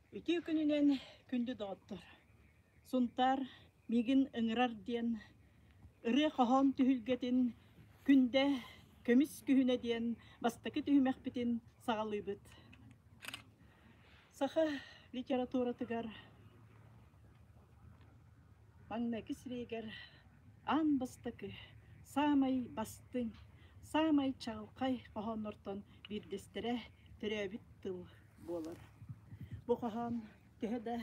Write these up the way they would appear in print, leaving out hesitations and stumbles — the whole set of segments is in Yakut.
Үтүө күнүнэн күндү доҕоттор! Сунтаар миигин ыҥырар диэн ырыа-хоһоон түһүлгэтин Күндэ көмүс күһүнэ диэн бастакы түһүмэхпитин саҕалыыбыт. Саха литературатыгар маҥнайгы сирэйигэр аан бастакы, саамай бастыҥ, саамай чаҕылхай хоһооннортон биирдэстэрэ төрөөбүт тыл буолар. Бу хоһоон төһө да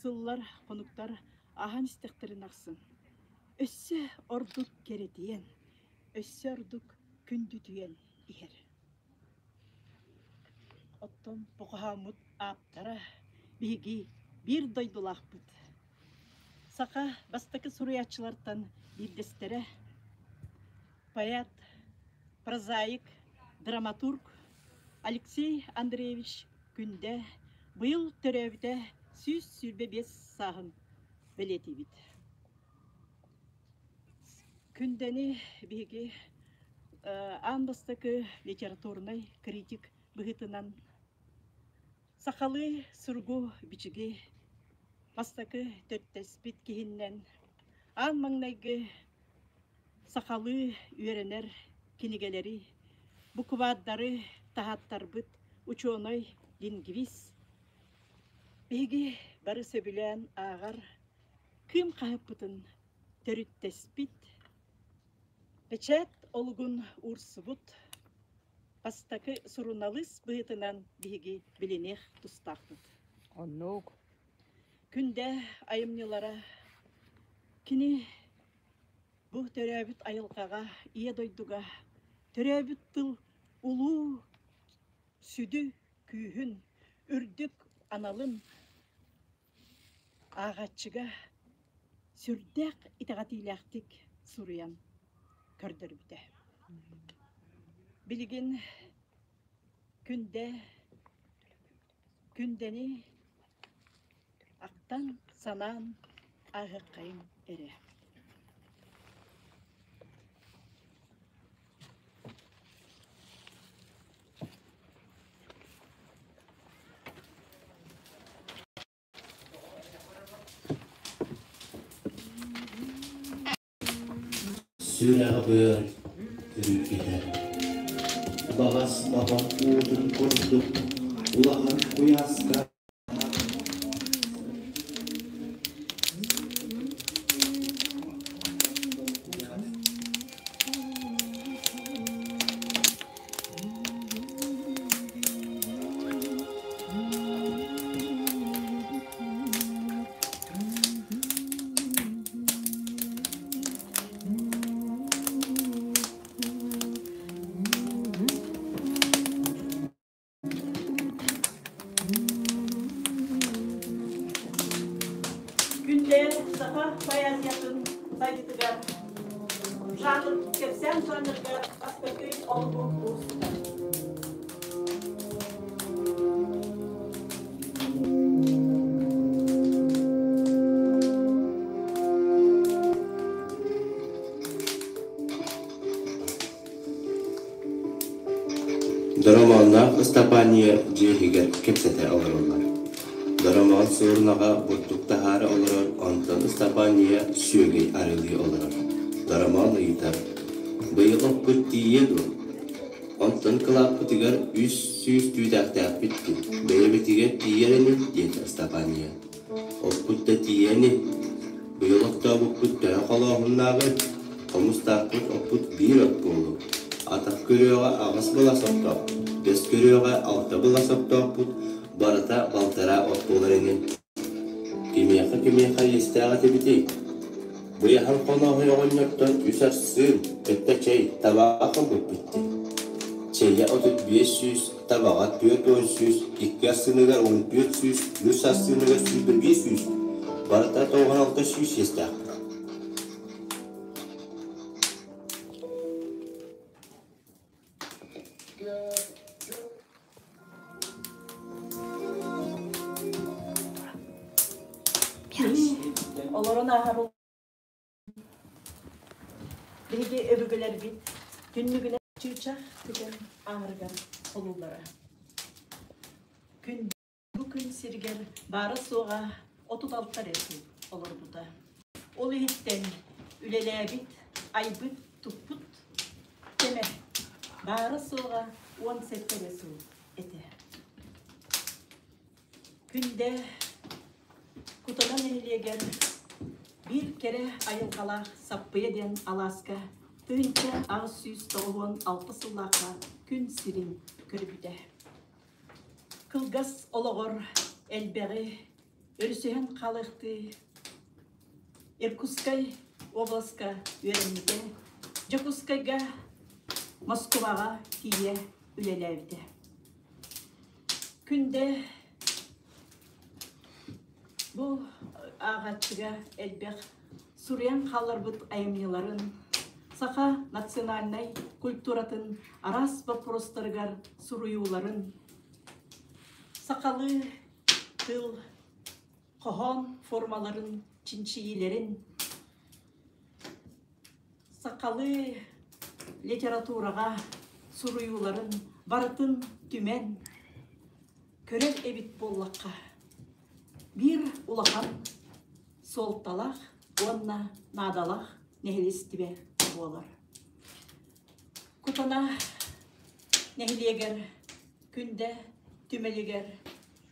сыллар, хонуктар ааһан истэхтэрин ахсын өссө ордук кэрэтийэн, өссө ордук күндүтүйэн иһэр. Оттон бу хоһооммут ааптара биһиги биир дойдулаахпыт. Саха бастакы суруйааччылартан биирдэстэрэ поэт, прозаик, драматург Алексей Андреевич Күндэ быйыл төрөөбүтэ 125 сааһын бэлиэтиибит. Күндэни биһиги аан бастакы литературнай критик быһыытынан сахалыы суругу-бичиги бастакы төрүттэспит киһиннэн аан маҥнайгы сахалыы үөрэнэр кинигэлэри, букубаардары таһааттарбыт учуонай, лингвист. Биһиги бары сөбүлээн ааҕар Кыым хаһыппытын төрүттэспит, бэчээт олугун уурсубут бастакы суруналыыс быһыытынан биһиги билиниэх тустаахпыт. Оннук. Күндэ айымньылара кини бу төрөөбүт айылҕаҕа, ийэ дойдуга, төрөөбүт тыл улуу сүдү күүһүн, үрдүк аналын ааҕааччыга сүрдээх итэҕэтиилээхтик суруйан көрдөрбүтэ. Билигин Күндэ Күндэни ахтан санаан ааһыаххайыҥ эрэ. Сүрэҕбыар өрүкүтэр, баҕас оһох уутун курдук улахан куйааска Күндэ саха поэзиятын сайдыытыгар жанр кэпсээн жанрыгар бастакы олугу уурсута. Доромоонноох Ыстапаанньа дьиэ иһигэр кэпсэтэ олороллор. Доромоон суорунаҕа бурдук таһаара олорор, онтон Ыстапаанньа сүөгэй арыылыы олорор. Доромоон ыйытар: «Быйыл оппут тиийиэ дуо?» Онтон кылааппытыгар 300 түүтээхтээхпит дуу, бэйэбитигэр тиийэр ини, диэтэ Ыстапаанньа. Оппут да тиийэ ини, быйыл оттообуппут төһө холооһуннааҕый, хомустаахпыт оппут биир от буолуо, атах күрүөҕэ аҕыс былас оттоохпут, бэс күрүөҕэ алта былас оттоохпут, барыта балтараа от буолар ини. Кимиэхэ-кимиэхэ иэстээх этибитий? Быйаһан Хонооһой оҕонньортон үс арсыын, кытта чэй, табаах ылбыппыт дии. Чэйэ 3500, табаҕа 40 100, икки арсыыныгар 14 100, үс арсыыныгар 25 100, барыта 96 100 иэстээхпит. Олорон ааһар биһиги өбүгэлэрбит түннүгүнэн чыычаах көтөн ааһарыгар холууллара. Күн бу күн. күнүн сиригэр баара-суоҕа 36 эрэ сыл олорбута. Ол иһиттэн үлэлээбит, айбыт, туппут кэмэ баара-суоҕа 17 эрэ сыл этэ. Күндэ Кутана нэһилиэгэр биир кэрэ айылҕалаах Саппыйа диэн алааска 1896 сыллаахха күн сирин көрбүтэ. Кылгас олоҕор элбэҕи өрүсүһэн хаалыахтыы Иркутскай уобаласка үөрэммитэ, Дьокуускайга, Москубаҕа тиийэ үлэлээбитэ. Күндэ бу ааҕааччыга элбэх суруйан хаалларбыт айымньыларын, саха национальнай культуратын араас боппуруостарыгар суруйууларын, сахалыы тыл, хоһоон формаларын чинчийиилэрин, сахалыы литератураҕа суруйууларын барытын түмэн көрөр эбит буоллахха, биир улахан суолталаах уонна наадалаах нэһилиэстибэ буолар. Кутана нэһилиэгэр Күндэ түмэлигэр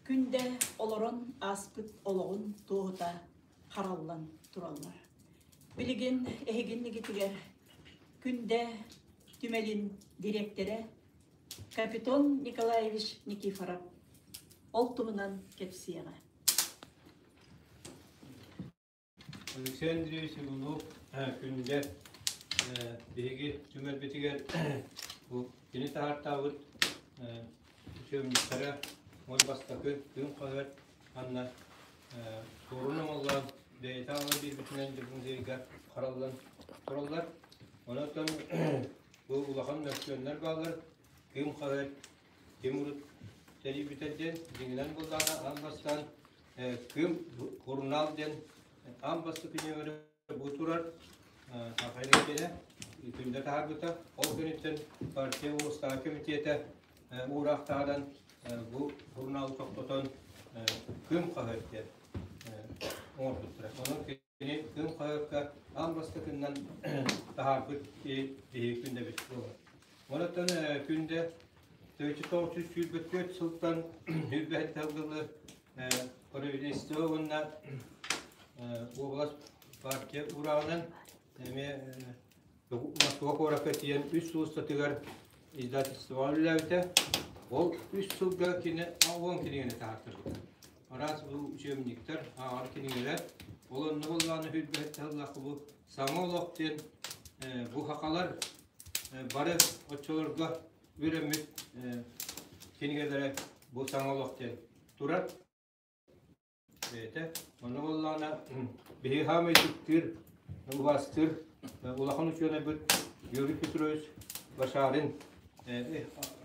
Күндэ олорон ааспыт олоҕун туоһута хараллан тураллар. Билигин эһигиннигитигэр Күндэ түмэлин дириэктэрэ Капитон Николаевич Никифоров ол туһунан кэпсиэҕэ. Алексей Андреевич Иванов Күндэ биһиги түмэлбитигэр бу кини таһаартаабыт учебниктара уон бастакы күн хаһыат анна суорун омоллоон бэйэтэ аҕалан биэрбитинэн музейга хараллан тураллар. Онон бу улахан мөккүөннэр бааллар. Кыым хаһыат ким урут тэрийбитэ диэн дьиҥинэн буоллаҕына аан бастаан Кыым сурунаал диэн аан бастакы нүөмэрэ бу турар Сахалин киэнэ күндэ таһаарбыта. Ол күнүттэн партия улуустааҕы кэмитиэтэ уураах таһааран бу сурунаалы тохтотон Кыым хаһыат диэн оҥорбуттара. Онон кини Кыым хаһыакка аан бастакыннан таһаарбыт биһиги күндэбит буолар. Онон күндэ 1924 сылтан 105 сылгылы правительство уонна уобалас партия уурааҕынан эмиэ Москва куоракка тиийэн үс сыл устатыгар издательствоҕа үлэлээбитэ. Ол үс сылга кини 10 кинигэни таһаартарбыта. Араас бу учебниктар, ааҕар кинигэлэр. Ол онно буоллаҕына хүрбэһит сыллаах бу Саҥа олох диэн бу сахалар бары оччолорго үөрэммит кинигэлэрэ бу Саҥа олох диэн турар. Бэйэтэ онно буоллаҕына биһиги хаамай ытыктыыр, убаастыыр улахан учуонайбыт Юрий Петрович Башарин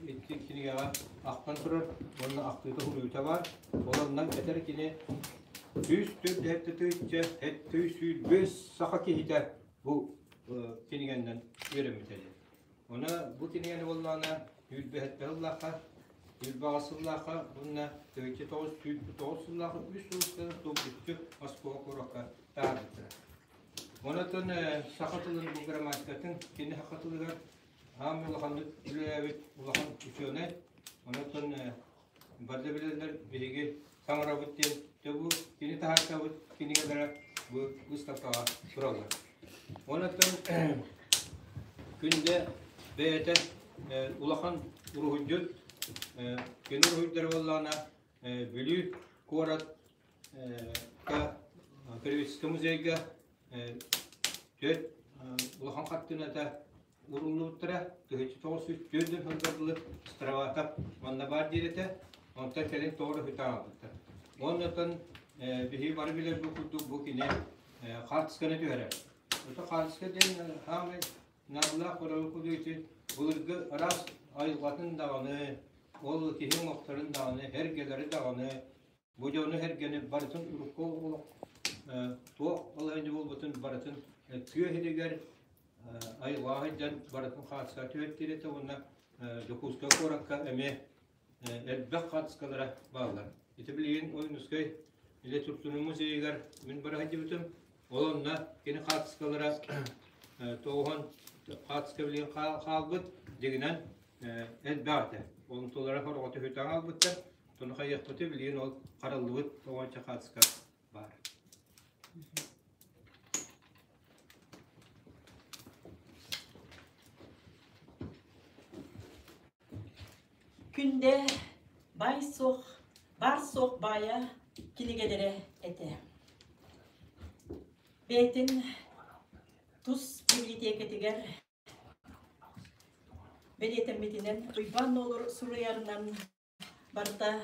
икки кинигэҕэ ахтан турар уонна ахтыыта суруйуута баар. Ол оннан этэр кини 104 тыһыынча 705 саха киһитэ бу кинигэннэн үөрэммитэ диэн. Оны бу кинигэни буоллаҕына сүүрбэһэттэ сыллаахха, сүүрбэҕэ сыллаахха уонна 1909 сыллаахха үс сыл тулгуччу Москва куоракка таһаарбыттара. Онон саха тылын бу грамматикатын кини саха тылыгар аан улаханнык үлэлээбит улахан учуонай. Онон бары билэллэр биһиги саҥарабыт диэн дьэ бу кини таһаартаабыт кинигэлэрэ бу выставкаҕа тураллар. Онон Күндэ бэйэтэ улахан уруһуйдьут, кини уруһуйдара буоллаҕына Бүлүү куорат Краеведческай музейга түөрт улахан хартыыната ууруллубуттара 1904 сылга дылы Страватов манна баар диир этэ, онтон кэлин тоҕо эрэ үтэ аҕалбыттар. Уоннатан биһиги бары билэрбит курдук бу кини хаартысканы түһэрэр. Ото хаартыска диэн хаамай наадалаах көрөр курдук ити былыргы араас айылҕатын даҕаны, ол киһи оҥохторун даҕаны, эргэлэри даҕаны, бу дьону эргэни барытын урукку олох туох балаһыанньа буолбутун барытын тыа иһигэр айылҕаҕа сылдьан барытын хаартыскаҕа түһэртиир этэ уонна Дьокуускай куоракка эмиэ Элбэх хаартыскалара бааллар. Ити билигин Ойуунускай Илэ Турсунун музейыгар мин бара сылдьыбытым. Ол онно кини хаартыскалара тоҕуһан хаартыска билигин хаалбыт. Дьиҥинэн элбэх этэ. Онтулара хороҕото үтэн хаалбыттар. Тону хайыахпыты билигин ол хараллыбыт тоҕонча хаартыска баар. Күндэ баай суох, баар суох баайа кинигэлэрэ этэ. Бэйэтин тус библиотекатыгар бэлиэтэммитинэн Уйбаан Нуолур суруйарынан барыта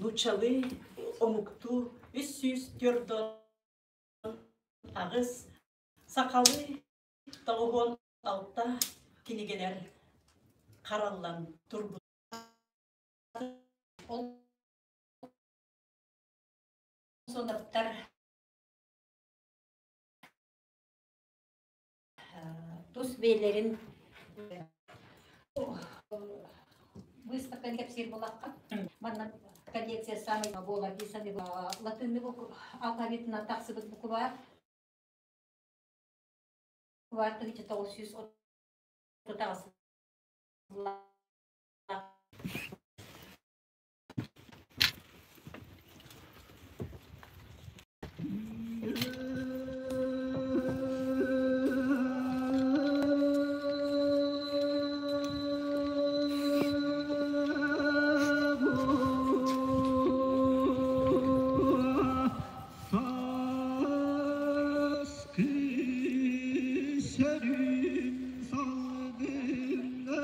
нууччалыы омуктуу 348, сахалыы 96 кинигэлэр хараллан турбуттар. Ол сонаттар тус бэйэлэрин выставканы кэпсиир буоллахха, манна коллекция самый буолар дии саныыбын. Латынный алфавитынан тахсыбыт букваар 1938 Сөрүн салгыҥҥа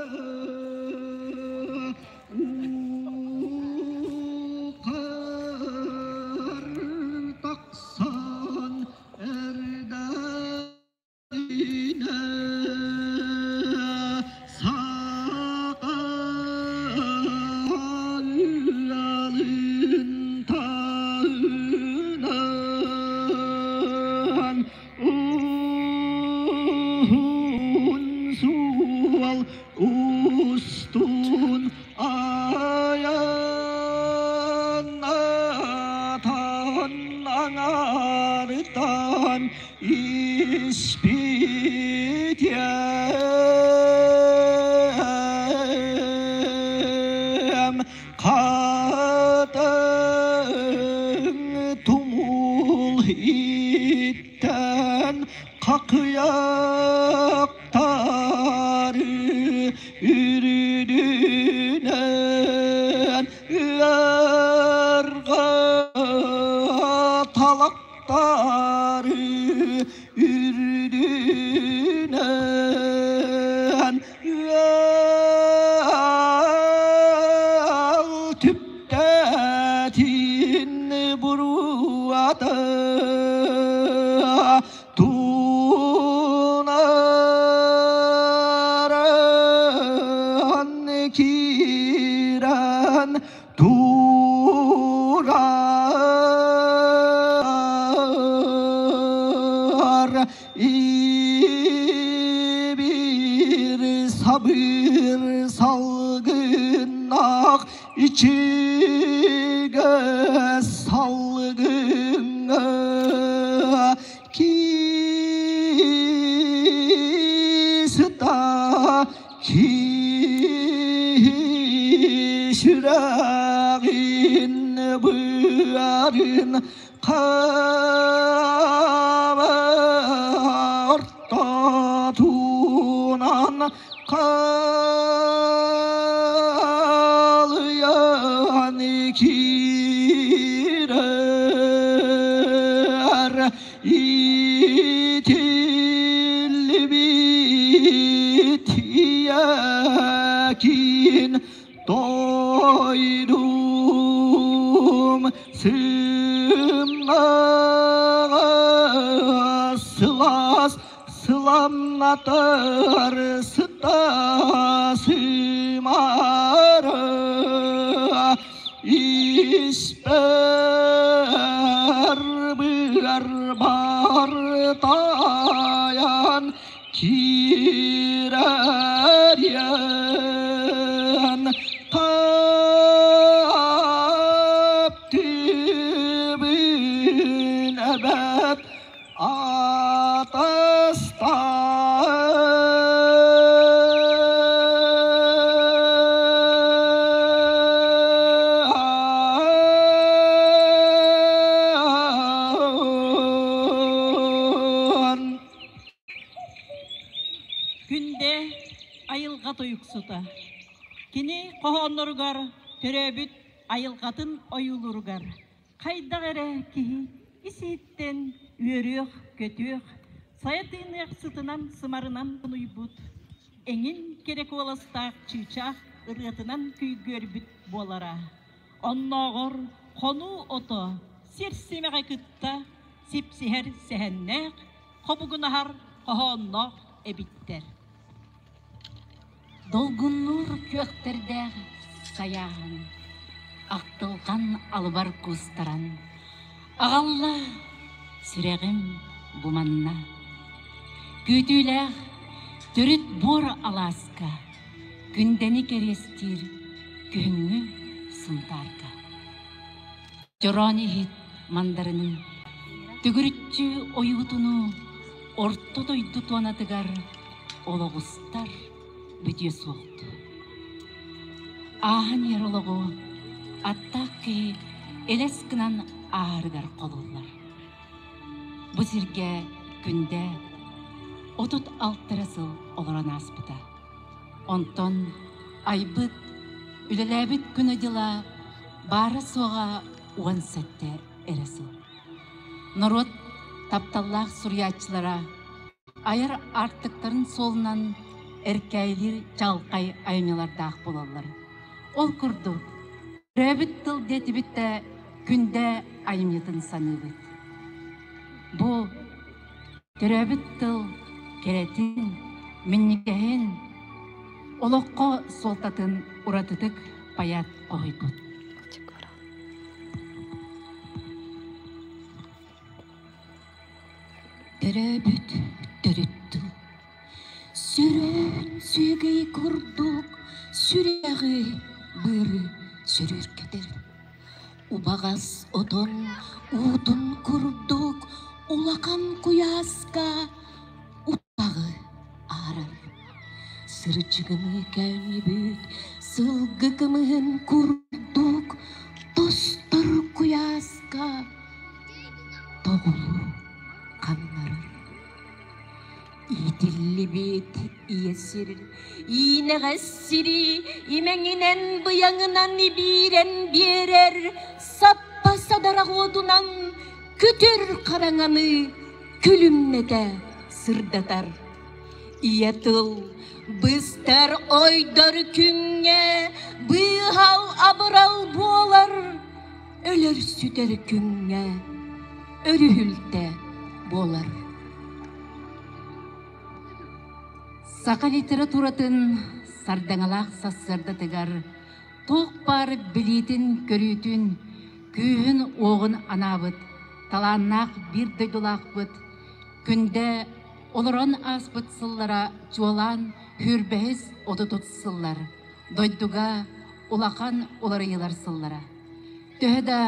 Уу-хаар тахсан эрдэҕинэ Саха ыалын таһынан Уһун суол устун айаннатан аҥаартан испитиэм хатыҥ тумул иттэн хакыйахтары үрүдүнэн ыарга талактары үрдүнэн ыал түптэтин буруата тунаран киирэн турар ибир сабыр салгыннах ичигэ салгыҥҥа киста киһи сүрэҕин быарын хаба ортотунан қалыйан киирэр итиллибит ийэкин дойдум сымнаҕас сылаас сыламнатар сыта сымара испэр быар бар тайан киирэрьэн. тойуксута. Кини хоһоонноругар төрөөбүт айылҕатын ойуулууругар хайдах эрэ киһи ис-иһиттэн үөрүөх-көтүөх, сайа тыыныах сытынан-сымарынан хонуйбут, эҥин кэрэ куоластаах чыычаах ырыатынан күйгүөрбүт буолара. Оннооҕор хонуу ото сир симэҕэ кытта сипсиһэр сэһэннээх, хобугунаһар хоһоонноох эбиттэр. Долгуннуур күөхтэрдээх сайааһын, ахтылҕан алыбар куустаран, аҕалла сүрэҕим бу манна. Күүтүүлээх төрүт буор алааска күндэни кэриэстиир күһүҥҥү Сунтаарга. Чороон иһит мандарынын төгүрүччү ойуутуну орто дойду туонатыгар олоҕустар бүтүө суохтуу. Ааһан иһэр олоҕу аттаах киһи элэс гынан аарыгар холуллар. Бу сиргэ күндэ 36 эрэ сыл олорон ааспыта. Онтон айбыт, үлэлээбит күнэ-дьыла баара-суоҕа 17 эрэ сыл. Норуот тапталлаах суруйааччылара айар аартыктарын суолунан эркээйилиир чаҕылхай айымньылардаах буолаллар. Ол курдук, төрөөбүт тыл диэтибит да күндэ айымньытын саныыбыт. Бу төрөөбүт тыл кэрэтин, минньигэһин, олоххо суолтатын уратытык паят хоһуйбут. Төрөөбүт төрүт тыл Сүрүн сүөгэй курдук сүрэҕи быары сүрүргэтэр. Убаҕас отон уутун курдук улахан куйааска утаҕы аарар. Сырдьыгыныы көнньүбүт сылгы кымыһын курдук тостор куйааска тоҕулуу ханнарар. Иитиллибит ийэ сир, иинэҕэс сири имэҥинэн быйаҥынан ибиирэн биэрэр, саппа садарах уотунан күтүр хараҥаны күлүмнэтэ сырдатар. Ийэ тыл быстар ойдор күҥҥэ быыһал абырал буолар, өлөр-сүтэр күҥҥэ өрүһүлтэ буолар. Саха литературатын сардаҥалаах сарсыардатыгар туох баар билиитин-көрүүтүн, күүһүн-уоҕун анаабыт талааннаах биир дойдулаахпыт Күндэ олорон ааспыт сыллара чуолаан сүүрбэһис отутут сыллар дойдуга улахан уларыйыылар сыллара. Төһө да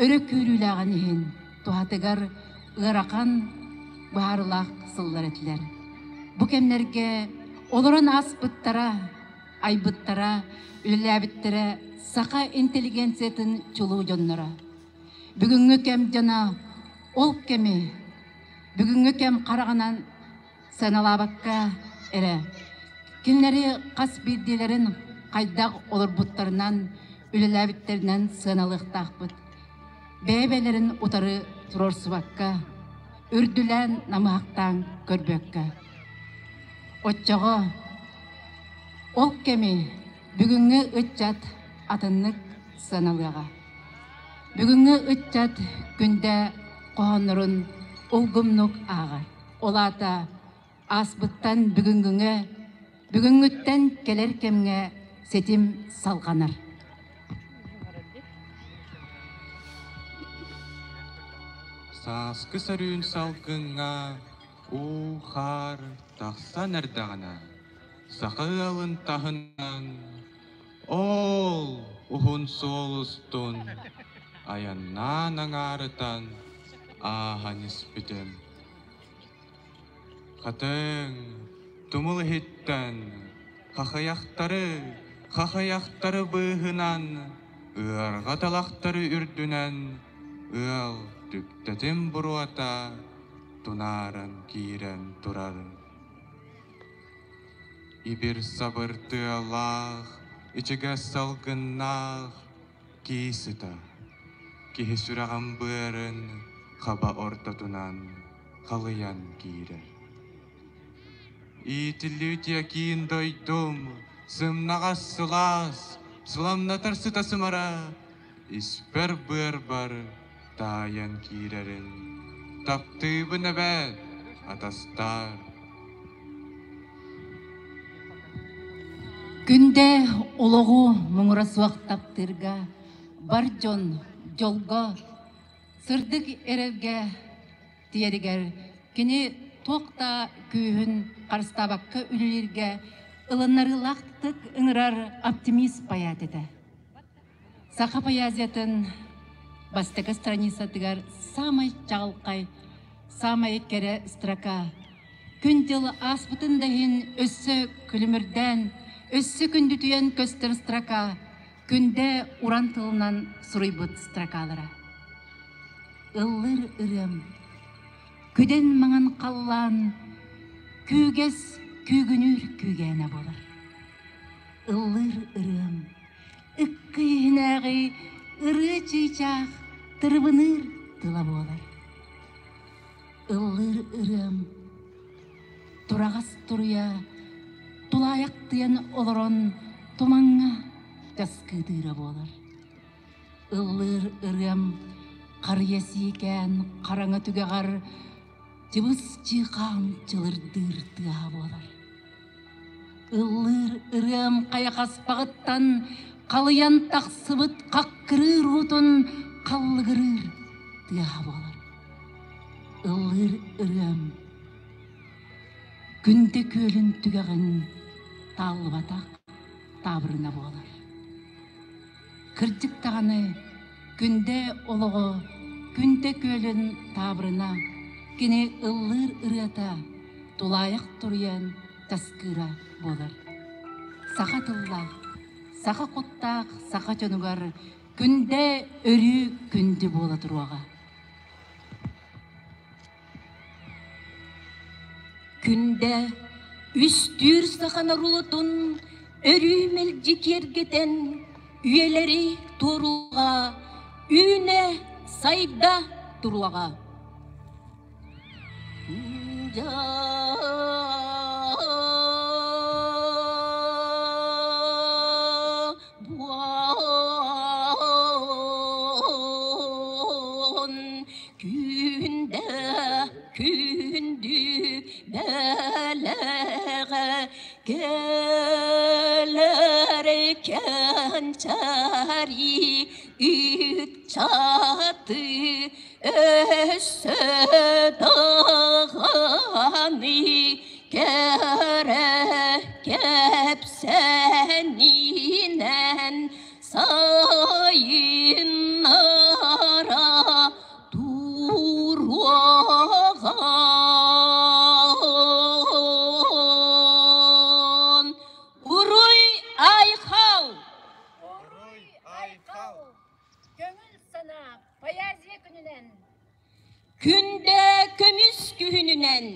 өрө күүрүүлээҕин иһин туһатыгар ыарахан быһаарыылаах сыллар этилэр. Бу кэмнэргэ олорон ааспыттара, айбыттара, үлэлээбиттэрэ саха интеллигенциятын чулуу дьонноро. Бүгүҥҥү кэм дьоно ол кэми бүгүҥҥү кэм хараҕынан сыаналаабакка эрэ кинилэри хас биирдиилэрин хайдах олорбуттарынан, үлэлээбиттэринэн сыаналыахтаахпыт. Бэйэ-бэйэлэрин утары туруорсубакка, үрдүлээн намыһахтаан көрбөккө. Оччоҕо ол кэми бүгүҥҥү ыччат атыннык сыаналыаҕа. Бүгүҥҥү ыччат күндэ хоһооннорун улгумнук ааҕар. Ол аата ааспыттан бүгүҥҥүҥэ, бүгүҥҥүттэн кэлэр кэмҥэ ситим салҕанар. Сааскы сөрүүн салгыҥҥа уу-хаар тахсан эрдэҕинэ, саха ыалын таһынан ол уһун суол устун айаннаан аҥаарытан ааһан испитим. Хатыҥ, тумул иһиттэн хахыйахтары, хахыйахтары быыһынан, ыарҕа талахтары үрдүнэн ыал түптэтин буруота тунааран киирэн турар. Ибир-сабыр тыалаах, ичигэс салгыннаах кии сыта, киһи сүрэҕин быарын хаба ортотунан халыйан киирэр. Иитиллибит киин дойдум, сымнаҕас сылаас, сыламнатар сыта сымара, испэр быарбар таайан киирэрин таптыыбын эбээт, атастаар. Күндэ олоҕу муҥура суох таптыырга, бар дьон дьолго, сырдык эрэлгэ тиэригэр кини туох да күүһүн харыстаабакка үлэлииргэ ылыннарыылаахтык ыҥырар оптимист поэт этэ. Саха поэзиятын бастакы страницатыгар саамай чаҕылхай, саамай кэрэ строка. Күн-дьыл ааспытын да иһин өссө күлүмүрдээн, өссө күндүтүйэн көстөр строка күндэ уран тылынан суруйбут строкалара. Ыллыр ырыам, күдэн маҥан халлаан, күүгэс күүгүнүүр күүгээнэ буолар. Ыллыр ырыам, ыкка иһинээҕи ырыа чыычаах тырыбыныыр тыла буолар. Ыллыыр ырыам, тураҕас туруйа тулаайахтыйан олорон тумаҥҥа часкыытыыра буолар. Ыллыыр ырыам харыйа сиикээн хараҥа түгэҕэр чыбыс чыыкаан чылырдыыр тыаһа буолар. Ыллыыр ырыам хайахаспаҕыттан халыйан тахсыбыт хаккырыыр уутун халлыгырыыр тыаһа буолар. Ыллыыр ырыам күндэ күөлүн түгэҕин тааллыбатах таабырына буолар. Кырдьык даҕаны, күндэ олоҕо, күндэ күөлүн таабырына, кини ыллыыр ырыата тулаайах туруйан таскыыра буолар. Саха тыллаах, саха куттаах саха дьонугар күндэ өрүү күндү буола туруоҕа. Күндэ үстүүр саха норуотун өрүү мэлдьи киэргэтэн, үйэлэри туоруоҕа, үүнэ сайда туруоҕа. Күндэ күндү бэлэҕэ кэлэр кэнчээри ыччаты өссө даҕаны кэрэ кэпсэнинэн сайыннара туруоҕан. Уруй айхал! Уруй айхал! Көҥүл санаа поэзия күнүнэн! Күндэ көмүс күһүнүнэн!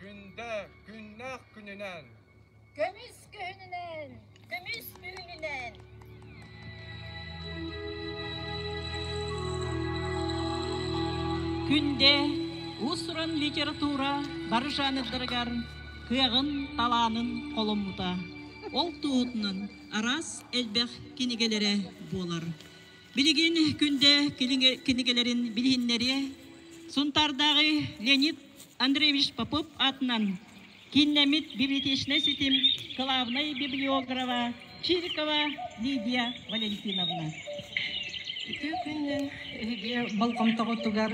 Күндэ күннээх күнүнэн! Көмүс күһүнүнэн! Көмүс күһүнүнэн! Күндэ уус-уран литература бары жанрдарыгар кыаҕын, талаанын холоммута. Ол туоһутунан араас элбэх кинигэлэрэ буолар. Билигин Күндэ кинигэлэрин билиһиннэриэ Сунтаардааҕы Леонид Андреевич Попов аатынан кииннэммит библиотечнай ситим главнай библиографа Чирикова Лидия Валентиновна. Үтүө күнүнэн эһиги болҕомтоҕутугар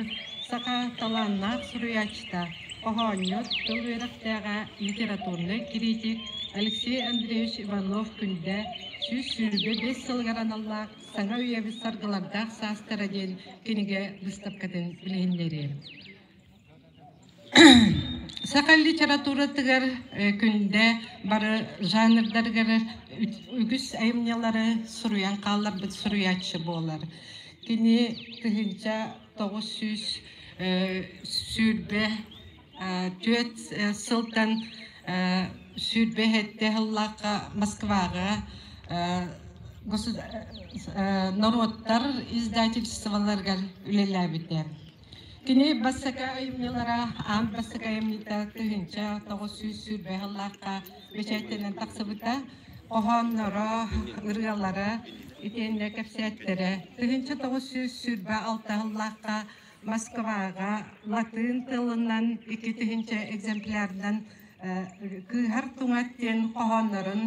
саха талааннаах суруйааччыта, хоһоонньут, тыл үөрэхтээҕэ, литературнай критик Алексей Андреевич Иванов-Күндэ 125 сылыгар аналлаах Саҥа үйэбит саргылардаах саастара диэн кинигэ быыстапкатын билиһиннэриэм. Саха литературатыгар күндэ бары жанрдарыгар үгүс айымньылары суруйан хаалларбыт суруйааччы буолар. Кини 1924 сылтан Сүүрбэ сыллаахха Москваҕа норуоттар издательстволарыгар үлэлээбитэ. Кини бастакы айымньылара аан бастакы айымньыта 1920 сыллаахха бэчээттэнэн тахсыбыта. Хоһоонноро, ырыалара итиэннэ кэпсээттэрэ 1926 сыллаахха Москваҕа латыын тылынан 2000 экземплярынан «Кыыһар туҥат» диэн хоһооннорун,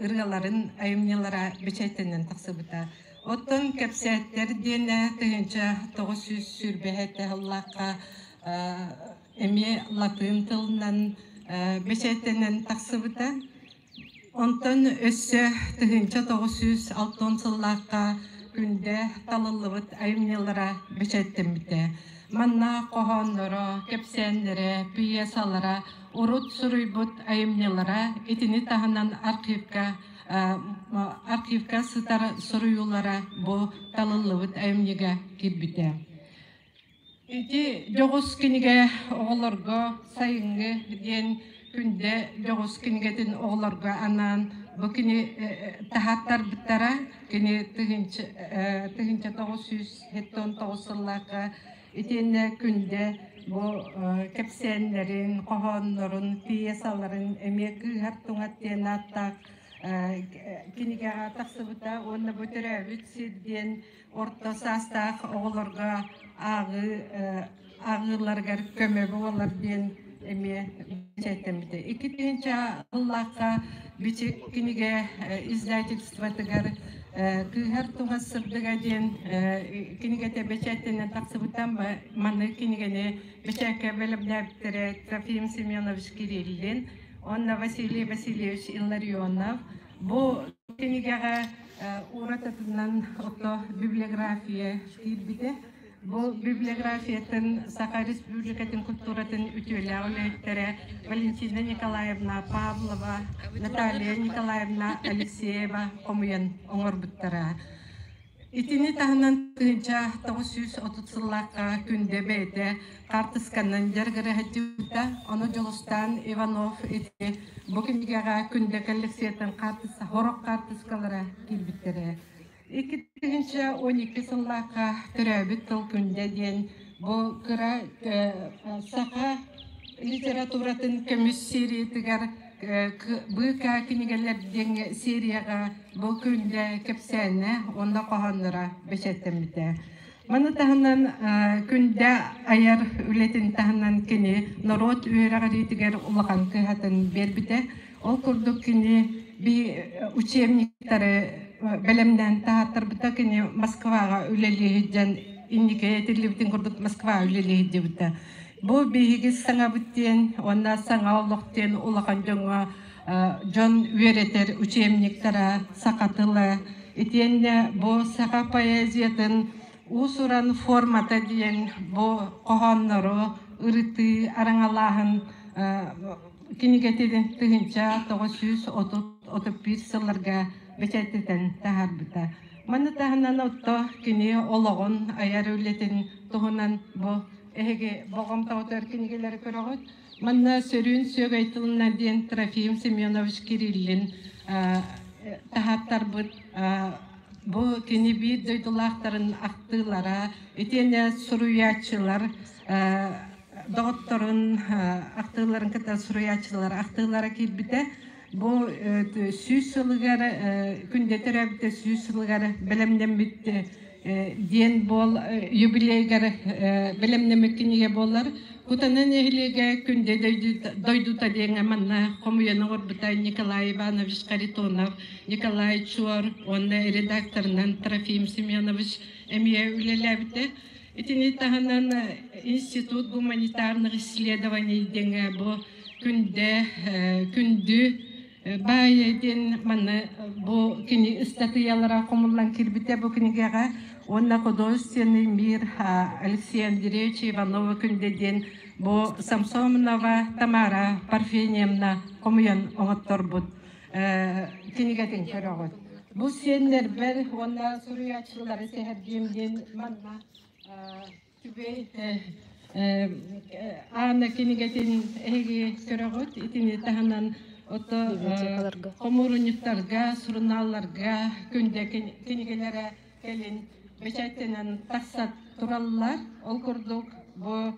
ырыаларын айымньылара бэчээттэнэн тахсыбыта. Оттон «Кэпсээттэр» диэнэ 1927 сыллаахха эмиэ латыын тылынан бэчээттэнэн тахсыбыта. Онтон өссө 1960 сыллаахха Күндэ талыллыбыт айымньылара бэчээттэммитэ. Манна хоһоонноро, кэпсээннэрэ, пьесалара, урут суруйбут айымньылара итини таһынан архивка архивка сытар суруйуулара бу талыллыбыт айымньыга киирбитэ. Ити дьоҕус кинигэ оҕолорго сайыҥҥы диэн Күндэ дьоҕус кинигэтин оҕолорго анаан бу кини таһааттарбыттара. Кини 1979 сыллаахха итиэннэ Күндэ бу кэпсээннэрин, хоһооннорун, пьесаларын эмиэ Кыыһар туҥат диэн ааттаах кинигэҕэ тахсыбыта уонна бу төрөөбүт сир диэн орто саастаах оҕолорго ааҕыы ааҕыыларыгар көмө буолар диэн эмиэ бэчээттэммитэ. 2000 сыллаахха Бичик кинигэ издательствотыгар «Кыыһар туһас сырдыга» диэн кинигэтэ бэчээттэнэн тахсыбыта. Маннык кинигэни бэчээккэ бэлэмнээбиттэрэ Трофим Семенович Кириллин уонна Василий Васильевич Илларионов. Бу кинигэҕэ уратытынан ото библиография киирбитэ. Бу библиографиятын Саха Республикатын культуратын үтүөлээх үлэһиттэрэ Валентина Николаевна Павлова, Наталья Николаевна Алексеева хомуйан оҥорбуттара. Итини таһынан 1930 сыллаахха Күндэ бэйэтэ хаартысканан дьарыгырыһадьыбыта. Ону Дьулустаан Иванов ити бу кинигэҕэ Күндэ коллекциятын хаартыска, сорох хаартыскалара киирбиттэрэ. 2012 сыллаахха төрөөбүт тыл Күндэ диэн бу кыра саха литературатын көмүс сериятыгар быыкаа кинигэлэр диэн серияҕа бу Күндэ кэпсээнэ уонна хоһоонноро бэчээттэммитэ. Маны таһынан Күндэ айар үлэтин таһынан кини норуот үөрэҕириитигэр улахан кыһатын биэрбитэ. Ол курдук кини би учебниктары бэлэмнээн таһааттарбыта. Кини Москваҕа үлэлии сылдьан инники этиллибитин курдук Москваҕа үлэлии сылдьыбыта. Бу биһиги саҥабыт диэн уонна саҥа олох диэн улахан дьоҥҥо дьон үөрэтэр учебниктара саха тыла итиэннэ бу саха поэзиятын уус-уран формата диэн бу хоһооннору ырытыы, араҥалааһын кинигэтин 1931 сылларга бэчээттэтэн таһаарбыта. Маны таһынан отто кини олоҕун айар үлэтин туһунан бу эһиги болҕомтоҕутугар кинигэлэри көрөҕүт. Манна сөрүүн сүөгэй тылынан диэн Трофим Семенович Кириллин таһааттарбыт бу кини биир дойдулаахтарын ахтыылара итиэннэ суруйааччылар доҕотторун ахтыыларын кытта суруйааччылар ахтыылара киирбитэ. Бу 100 сылыгар күндэ төрөөбүтэ 100 сылыгар бэлэмнэммит диэн буол юбилейгар бэлэмнэммит кинигэ буолар. Кутана нэһилиэгэ Күндэ дойдута диэҥҥэ манна хомуйан оҥорбута Николай Иванович Харитонов, Николай Чуор уонна редакторынан Трофим Семенович эмиэ үлэлээбитэ. Итини таһынан Институт гуманитарных исследований диэҥҥэ бу Күндэ күндү баай диэн манна бу кини ыстатыйалара хомуллан киирбитэ бу кинигэҕэ уонна художественный мир Алексей Андреевич Иванова Күндэ диэн бу Самсонова Тамара Парфеньевна хомуйан оҥотторбут кинигэтин көрөҕүт. Бу сиэннэрбэр уонна суруйааччылары сэһэргиим диэн манна Түбэй. Аана кинигэтин эһиги көрөҕүт. Итини таһынан ото хомуурунньуктарга, сурунаалларга күндэ кинигэлэрэ кэлин бэчээттэнэн тахса тураллар. Ол курдук бу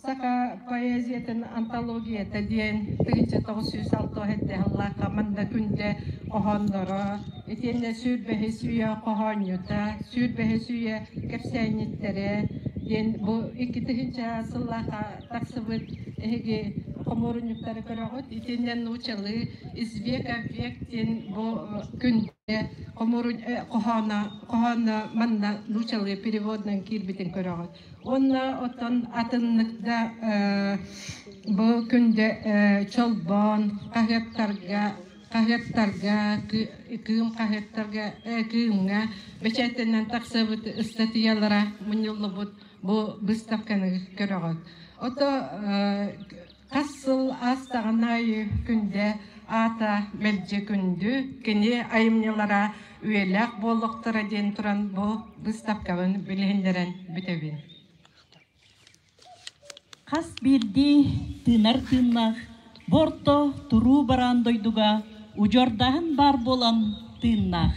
Саха поэзиятын антологията диэн 1967 сыллаахха манна күндэ хоһоонноро, итиэннэ 25 үйэ хоһоонньута, 25 үйэ кэпсээнньиттэрэ диэн бу 2000 сыллаахха тахсыбыт эһиги хомуурунньуктары көрөҕүт. Итиэннэ нуучалыы «Из века в век» диэн бу күндэ хоһооно, хоһооно манна нуучалыы переводунан киирбитин көрөҕүт. Уонна оттон атыннык да бу күндэ чолбон хаһыаттарга хаһыаттарга кыым хаһыаттарга кыымҥа бэчээттэнэн тахсыбыт ыстатыйалара мунньуллубут бу быыстапканы көрөҕүт. Ото хас сыл аастаҕын аайы күндэ аата мэлдьи күндү, кини айымньылара үйэлээх буоллохторо диэн туран бу быыстапкабын билиһиннэрэн бүтэбин. Хас биирдии тыынар тыыннаах бу орто туруу бараан дойдуга удьуордааһын баар буолан тыыннаах.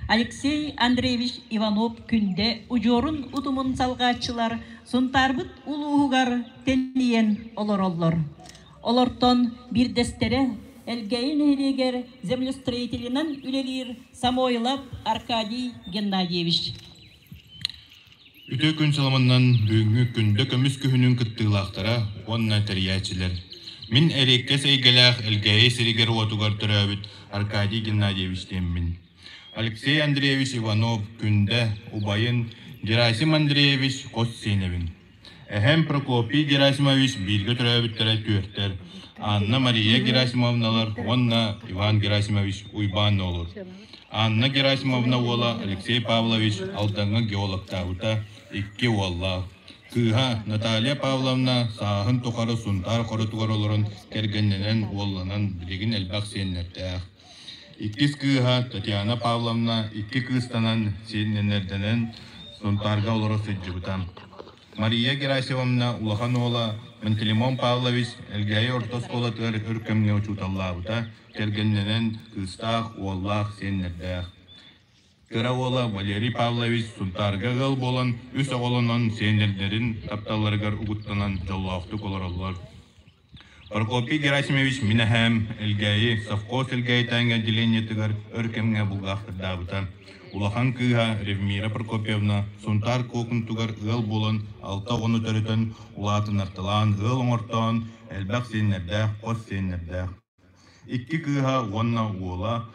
Алексей Андреевич Иванов Күндэ удьуорун утумун салҕааччылар Сунтаарбыт улууһугар тэнийэн олороллор. Олортон биирдэстэрэ Элгээйи нэһилиэгэр землестроителинэн үлэлиир Самойлов Аркадий Геннадьевич. Үтүө күн саламаннан бүгүҥҥү күндэ көмүс күһүнүн кыттыылаахтара уонна тэрийээччилэр. Мин эриэккэс эйгэлээх Элгээйи сиригэр-уотугар төрөөбүт Аркадий Геннадьевич диэммин. Алексей Андреевич Иванов Күндэ убайын Герасим Андреевич хос сиэнэбин. Эһэм Прокопий Герасимович бииргэ төрөөбүттэрэ түөртэр, Анна Мария Герасимовналар уонна Иван Герасимович Уйбаан олор. Анна Герасимовна уола Алексей Павлович Алдаҥҥа геологтаабыта, икки уоллаах. Кыыһа Наталья Павловна сааһын тухары Сунтаар хоротугар олорон кэргэннэнэн, уолланан билигин элбэх сиэннэрдээх. Иккис кыыһа Татьяна Павловна икки кыыстанан, сиэннэрдэнэн Сунтаарга олоро сылдьыбыта. Мария Герасимовна улахан уола Пантелеймон Павлович Элгээйи орто оскуолатыгар өр кэмҥэ учууталлаабыта, кэргэннэнэн кыыстаах, уоллаах, сиэннэрдээх. Кыра уола Валерий Павлович Сунтаарга ыал буолан, үс оҕолонон, сиэннэрдэрин тапталларыгар угуттанан дьоллоохтук олороллор. Прокопий Герасимович мин эһээм Элгээйи совхоз Элгээйитээҥҥэ отделениетыгар өр кэмҥэ булгаахтырдаабыта. Улахан кыыһа Ревмира Прокопьевна Сунтаар Куокунтугар ыал буолан алта оҕону төрөтөн, улаатыннарталаан ыал оҥортоон, элбэх сиэннэрдээх, хос сиэннэрдээх. Икки кыыһа уонна уола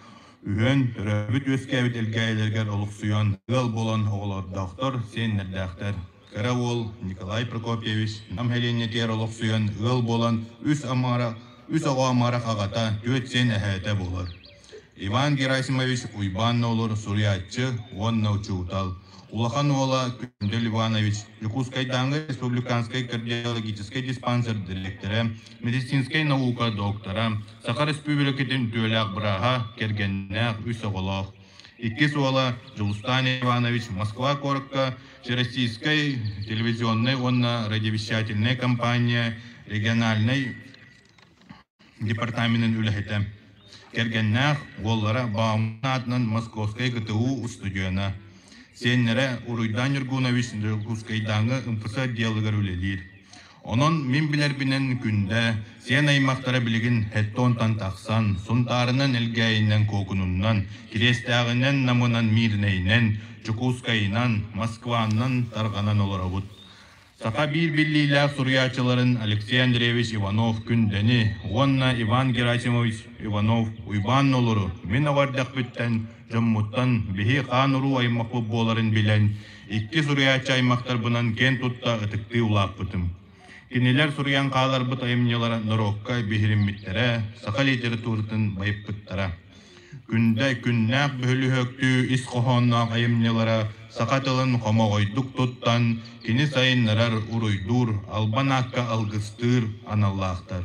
үһүөн төрөөбүт-үөскээбит Элгээйилэригэр олохсуйан, ыал буолан оҕолордоохтор, сиэннэрдээхтэр. Кыра уол Николай Прокопьевич Нам сэлиэнньэтигэр олохсуйан ыал буолан үс амара, үс оҕо амарах аҕата, түөрт сиэн эһээтэ буолар. Иван Герасимович Уйбаан Нолур суруйааччы уонна учуутал. Улахан уола Күндэл Иванович Дьокуускайдааҥы республиканскай кардиологическай диспансер дириэктэрэ, медицинскэй наука доктора, Саха Республикатын үтүөлээх бырааһа, кэргэннээх үс оҕолоох. Иккис уола Дьулустаан Иванович Москва куоракка Всероссийскай телевизионнай уонна радиовещательнай компания региональнай департаменын үлэһитэ. Кэргэннээх уоллара Бауман аатынан Московскай ГТУ устудьуона. Сиэннэрэ Уруйдаан Ньургунович Дьокуускайдааҥы МФС отделыгар үлэлиир. Онон мин билэрбинэн Күндэ, сиэн аймахтара билигин Хеттонтан тахсан, Сунтаарынан Элгээйинэн Куокунунан, Кириэстээҕинэн Намынан Миирнэйинэн, Дьокуускайынан, Москванан тарҕанан олоробут. Саха биир биллиилээх суруйааччыларын Алексей Андреевич Иванов-Күндэни уонна Иван Герасимович Иванов Уйбаан Нолуру мин оҕо эрдэхпиттэн дьоммуттан биһи хаан-уруу аймахпыт буоларын билэн, икки суруйааччы аймахтарбынан киэн тутта ытыктыы улааппытым. Кинилэр суруйан хааларбыт айымньылара норуокка биһириммиттэрэ, саха литературатын байыппыттара. Күндэ күннээх бөһүлүһүөктүү ис хоһоонноох айымньылара саха тылын хомоҕойдук туттан, кини сайыннарар, уруйдуур, албан аакка алгыстыыр аналлаахтар.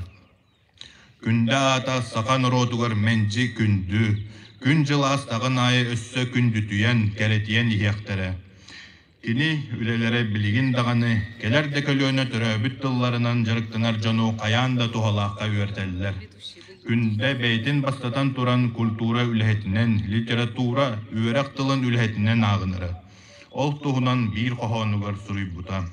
Күндэ аата саха норуотугар мэлдьи күндү, күн-дьыл аастаҕын аайы өссө күндүтүйэн, кэрэтийэн иһиэхтэрэ. Кини үлэлэрэ билигин даҕаны кэлэр да көлүөнэ төрөөбүт тылларынан дьарыктанар дьону хайаан да туһалаахха үөрэтэллэр. Күндэ бэйэтин бастатан туран культура үлэһитинэн, литература, үөрэх тылын үлэһитинэн ааҕынара. Ол туһунан биир хоһоонугар суруйбута.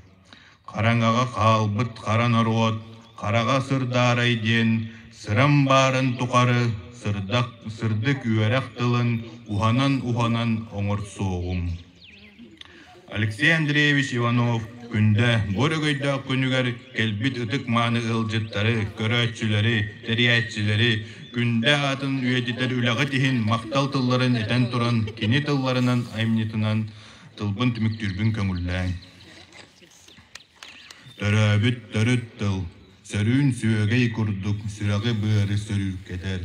Хараҥаҕа хаалбыт хара норуот хараҕа сырдаарай диэн сырам баарын тухары сырдак, сырдык үөрэх тылын уһанан-уһанан оҥорсуоҕум. Алексей Андреевич Иванов Күндэ бу өрөгөйдөөх күнүгэр кэлбит ытык-мааны ыалдьыттары, көрөөччүлэри, тэрийээччилэри Күндэ аатын үйэтитэр үлэҕит иһин махтал тылларын этэн туран, кини тылларынан айымньытынан тылбын түмүктүүрбүн көҥүллээҥ. Төрөөбүт төрүт тыл, сөрүүн сүөгэй курдук сүрэҕи-быары сөрүүккэтэр,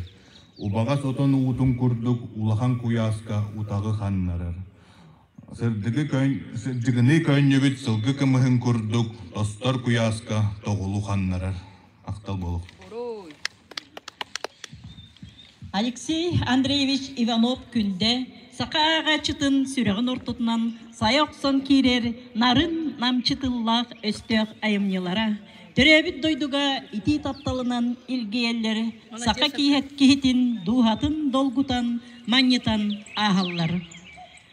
убаҕас отон уутун курдук улахан куйааска утаҕы ханнарар. Сырдыгы сырдыгыныы көөнньүбүт сылгы кымыһын курдук тостор куйааска тоҕулу ханнарар. Ахтал буолуох. Алексей Андреевич Иванов-Күндэ саха ааҕааччытын сүрэҕин ортотунан сайа охсон киирэр нарын намчы тыллаах өстөөх айымньылара төрөөбүт дойдуга итии тапталынан илгийэллэр, саха киһитин дууһатын долгутан, манньытан ааһаллар.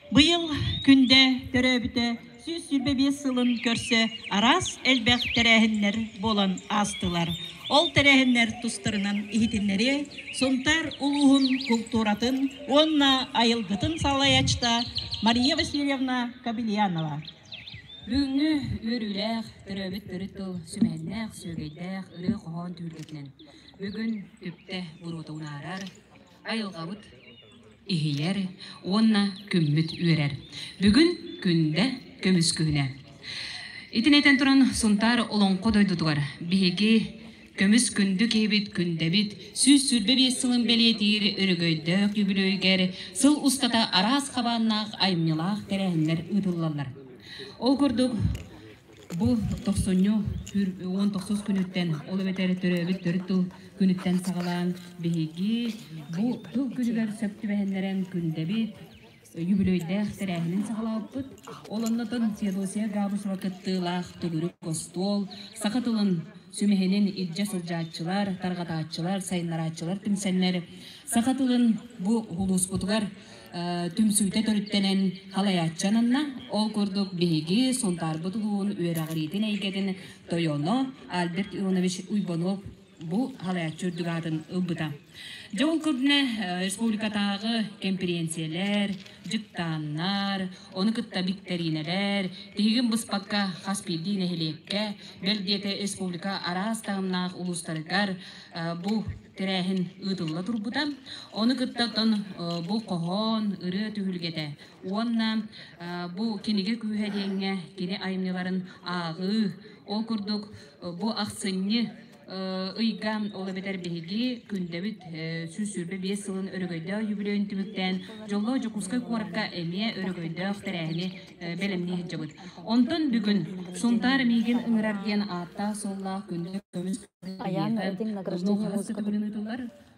Быйыл Күндэ төрөөбүтэ 125 сылын көрсө араас элбэх тэрээһиннэр буолан аастылар. Ол тэрээһиннэр тустарынан иһитиннэриэ Сунтаар улууһун култууратын уонна айылгытын салайааччыта Мария Васильевна Кобельянова. Бүгүҥҥү үөрүүлээх, төрөөбүт төрүт тыл сүмэһиннээх, сүөгэйдээх ырыа-хоһоон түһүлгэтинэн бүгүн түптэ буруота унаарар, айылҕабыт иһийэр уонна күммүт үөрэр. Бүгүн күндэ көмүс күнэ. Итини этэн туран Сунтаар Олоҥхо дойдутугар биһиги көмүс күндү киһибит күндэбит 125 сылын бэлиэтиир өрөгөйдөөх үбүлүөйүгэр сыл устата араас хабааннаах айымньылаах тэрээһиннэр ыытыллаллар. Ол курдук Бу тохсунньу 19 күнүттэн, ол эбэтэр төрөөбүт төрүт тыл күнүттэн саҕалаан биһиги бу тыл күнүгэр сөп түбэһиннэрэн күндэбит юбилейдээх тэрээһинин саҕалаабыппыт. Ол оннотон Феодосия Габышева кыттыылаах төгүрүк остуол саха тылын сүмэһинин илдьэ сылдьааччылар, тарҕатааччылар, сайыннарааччылар түмсэннэр саха тылын бу улууспутугар түмсүүтэ төрүттэнэн халайааччы ананна. Ол курдук биһиги Сунтаарбыт улууһун үөрэҕириитин эйгэтин тойоно Альберт Ионович Уйбанов бу халайааччы үрдүк аатын ылбыта. Дьэ ол курдуна республикатааҕы кэмпириэнсийэлэр, дьыктааннар, ону кытта биктэриинэлэр тиһигин быспакка хас биирдии нэһилиэккэ, бэл диэтэ республика араас таһымнаах улуустарыгар бу тэрээһин ыытылла турбута. Ону кытта оттон бу хоһоон, ырыа түһүлгэтэ уонна бу кинигэ күүһэ диэҥҥэ кини айымньыларын ааҕыы. Ол курдук бу ахсынньы ыйга ол эбэтэр биһиги күндэбит 125 сылын өрөгөйдөөх юбилейын түмүктээн дьоллоох Дьокуускай куоракка эмиэ өрөгөйдөөх тэрээһини бэлэмнии сылдьабыт. Онтон бүгүн Сунтаар миигин ыҥырар диэн ааттаах-суоллаах күндү көмүс Айаан этим награждение музыка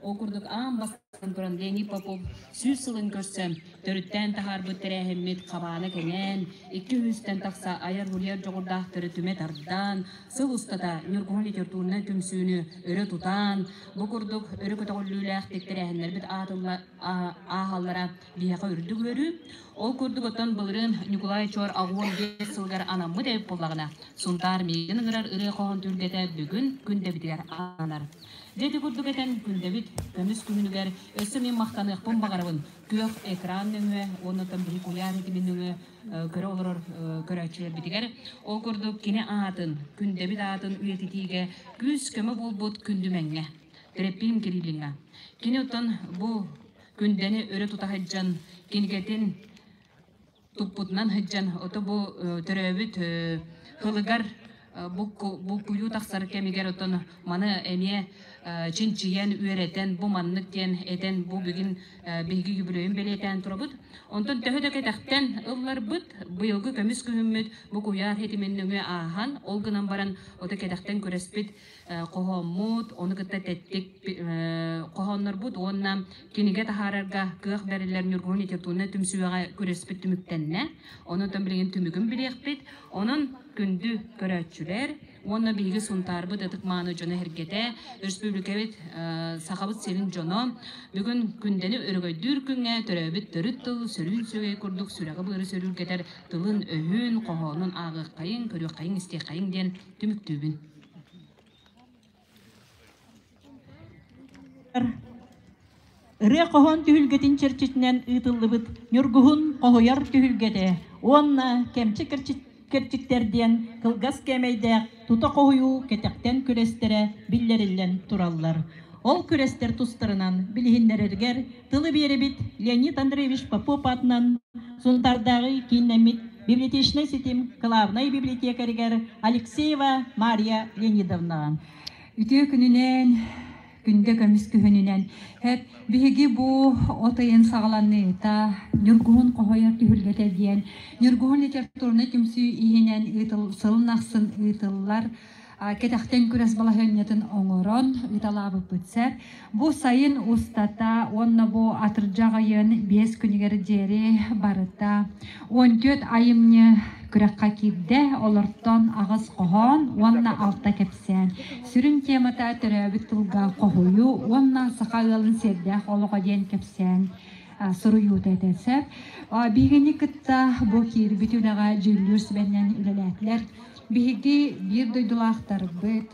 Ол курдук аан бастаан туран Леонид Попов 100 сылын көрсөн, төрүттээн таһаарбыт тэрээһиммит хабаана кэҥээн, икки үстэн тахса айар-уруйар дьоҕурдаахтары түмэ тардан, сыл устата Ньургуһун литературнай түмсүүнү өрө тутан, бу курдук өрө көтөҕүллүүлээхтик тэрээһиннэрбит ааһаллара биһиэхэ үрдүк үөрүү. Ол курдук оттон былырыын Ньукулай Чуор 85 сылыгар анаммыт эбит буоллаҕына, Сунтаар миигин ыҥырар ырыа-хоһоон түһүлгэтэ бүгүн Күндэбитигэр ананар. Дьэ ити курдук этэн Күндэбит көмүс күһүнүгэр өссө мин махтаныахпын баҕарабын. Күөх экран нөҥүө уонна оттон биһи куйаар ситимин нөҥүө көрө олорор көрөөччүлэрбитигэр ол курдук кини аатын, Күндэбит аатын үйэтитиигэ күүс-көмө буолбут Күндүмэҥҥэ, Тэрэппиин Кириллиҥҥа. Кини оттон бу Күндэни өрө тута сылдьан кинигэтин туппутунан сылдьан ото бу төрөөбүт һылыгар булкуйуу тахсар кэмигэр оттон маны эмиэ чинчийэн, үөрэтэн, бу маннык диэн этэн, бу бүгүн биһиги юбилейын бэлиэтээн турабыт. Онтон төһө да кэтэхтэн ылларбыт, быйылгы көмүс күһүммүт бу куйаар хитимин нөҥүө ааһан, ол гынан баран ото кэтэхтэн күрэспит хоһооммут, ону кытта тэттик хоһооннорбут уонна кинигэ таһаарарга кыах бэриллэр Ньургуһун литературнай түмсүүгэ күрэспит түмүктэннэ. Онон билигин түмүгүн билиэхпит. Онон күндү көрөөччүлэр уонна биһиги Сунтаарбыт ытык-мааны дьоно-сэргэтэ, өрөспүүбүлүкэбит Сахабыт сирин дьоно бүгүн Күндэни өрөгөйдүүр күҥҥэ төрөөбүт төрүт тыл сөрүүн сүөгэй курдук сүрэҕи-быары сөрүүргэтэр тылын-өһүн, хоһоонун ааҕыаххайыҥ, көрүөххэйиҥ, истиэххэйиҥ диэн түмүктүүбүн. Ырыа хоһоон түһүлгэтин чэрчитинэн ыытыллыбыт Ньургуһун хоһуйар түһүлгэтэ уонна Кэмчи кэрчиктэр диэн кылгас кээмэйдээх тута хоһуйуу кэтэхтэн күрэстэрэ биллэриллэн тураллар. Ол күрэстэр тустарынан билиһиннэрэргэр тылы биэрэбит Леонид Андреевич Попов аатынан Сунтаардааҕы кииннэммит библиотечнай ситим кылаабынай библиотекарыгар Алексеева Мария Леонидовнаҕа. Үтүө күнүнэн, күндэ көмүс күһүнүнэн. Хэп, биһиги бу от ыйын саҕаланыыта Ньургуһун хоһуйар түһүлгэтэ диэн Ньургуһун литературнай түмсүү иһинэн ыытыл, сылын ахсын ыытыллар кэтэхтэн күрэс балаһыанньатын оҥорон ыыталаабыппыт сэр. Бу сайын устата уонна бу атырдьах ыйын 5 күнүгэр диэри барыта 14 айымньы күрэххэ киирдэ, олортон аҕыс хоһоон уонна алта кэпсээн. Сүрүн темата төрөөбүт тылга хоһуйуу уонна саха ыалын сиэрдээх олоҕо диэн кэпсээн суруйуута этэ сөп. Биһигини кытта бу киирбит үлэҕэ дьүүллүүр сүбэннэн үлэлээтилэр. Биһиги биир дойдулаахтарбыт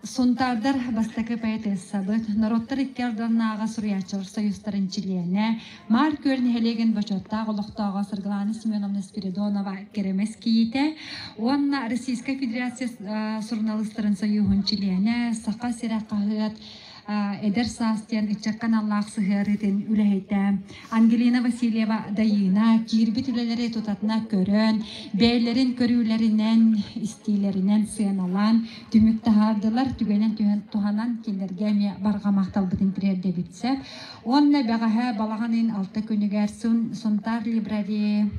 Сунтаардар бастакы поэтессабыт, норуоттар икки ардыларынааҕы суруйааччылар союзтарын чилиэнэ, Маар Күөл нэһилиэгин бочуоттаах олохтооҕо Саргылаана Семеновна Спиридонова Кэрэмэс кийиитэ уонна Российскай Федерация суруналыыстарын союһун чилиэнэ, Саха сирэ хаһыат Эдэр саас диэн ыччакка аналлаах сыһыарыытын үлэһитэ Ангелина Васильева Дайыына киирбит үлэлэри тутатына көрөн, бэйэлэрин көрүүлэринэн, истиилэринэн сыаналаан түмүк таһаардылар. Түгэнэн туһанан кинилэргэ эмиэ барҕа махталбытын тириэрдэбит сөп. Уонна бэҕэһээ балаҕан ыйын алта күнүгэр Сунтаар Либрари